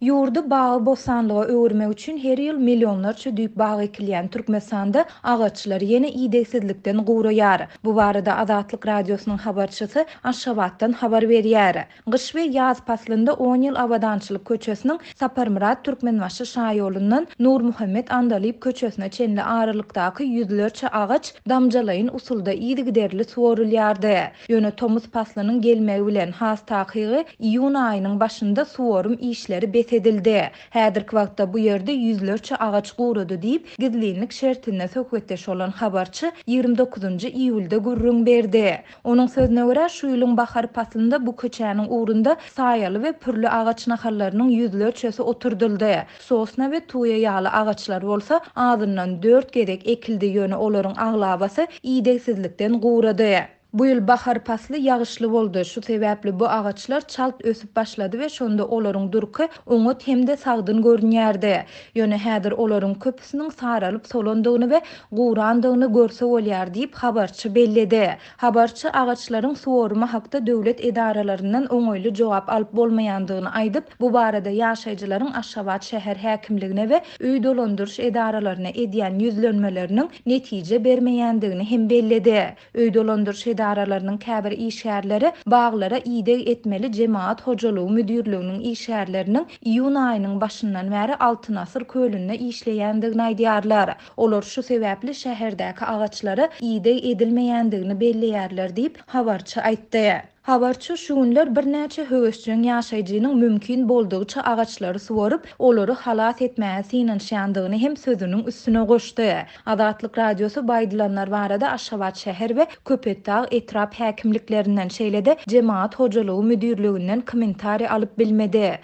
Ýurdy bagy-bossanlyga öwürmek üçin her ýyl millionlarça düýp bag ekilýän Türkmenistanda agaçlar ýene idegsizlikden guraýar. Bu barada Azatlyk Radiosynyň habarçysy Aşgabatdan habar berýär. Gyş we ýaz paslynda on ýyl Abadançylyk köçesiniň Saparmyrat Türkmenbaşy şaýolundan Nurmuhammet Andalyp köçesine çenli aralykdaky ýüzlerçe agaç damjalaýyn usulda yzygiderli suwarylýardy. Ýöne tomus paslynyň gelmegi bilen, has takygy, iýun aýynyň başynda suwarym işleri bes edildi. Häzirki wagtda bu ýerde ýüzlerçe agaç gurady diýip, gizlinlik şertinde söhbetdeş bolan habarçy 29-njy iýulda gürrüň berdi. Onuň sözüne görä, şu ýylyň bahar paslynda bu köçäniň ugrunda saýaly we pürli agaç nahallarynyň ýüzlerçesi oturdyldy. Sosna we tuýa ýaly agaçlar bolsa azyndan dört gezek ekildi, ýöne olaryň aglabasy idegsizlikden gurady. Bu ýyl bahar pasly ýagyşly boldy, şu sebäpli bu agaçlar çalt ösüp başlady we şonda olaryň durky oňat hem-de sagdyn görünýärdi. Ýöne häzir olaryň köpüsiniň saralyp solandygyny we gurandygyny görse bolýar diýip, habarçy belledi. Habarçy agaçlaryň suwarymy hakda döwlet edaralaryndan oňaýly jogap alyp bolmaýandygyny aýdyp, bu barada ýaşaýjylaryň Aşgabat şäher häkimligine we öý dolandyryş edaralaryna edýän ýüzlenmeleriniň netije bermeýändigini hem belledi. Öý dolandyryş edaralarynyň käbir işgärleri baglara ideg etmeli jemagat hojalygy müdirliginiň işgärleriniň iýun aýynyň başyndan bäri Altyn asyr kölünde işleýändigini aýdýarlar. Olar şu sebäpli şäherdäki agaçlara ideg edilmeýändigini belleýärler diýip, habarçy aýtdy. Habarçy şu günler birnäçe höwesjeň ýaşaýjynyň mümkin boldugyça agaçlary suwaryp, olary halas etmäge synanyşýandygyny hem sözüniň üstüne goşdy. Azatlyk Radiosy bu aýdylanlar barada Aşgabat şäher we Köpetdag etrap häkimliklerinden, şeýle-de Jemagat hojalygy müdirliginden kommentariý alyp bilmedi.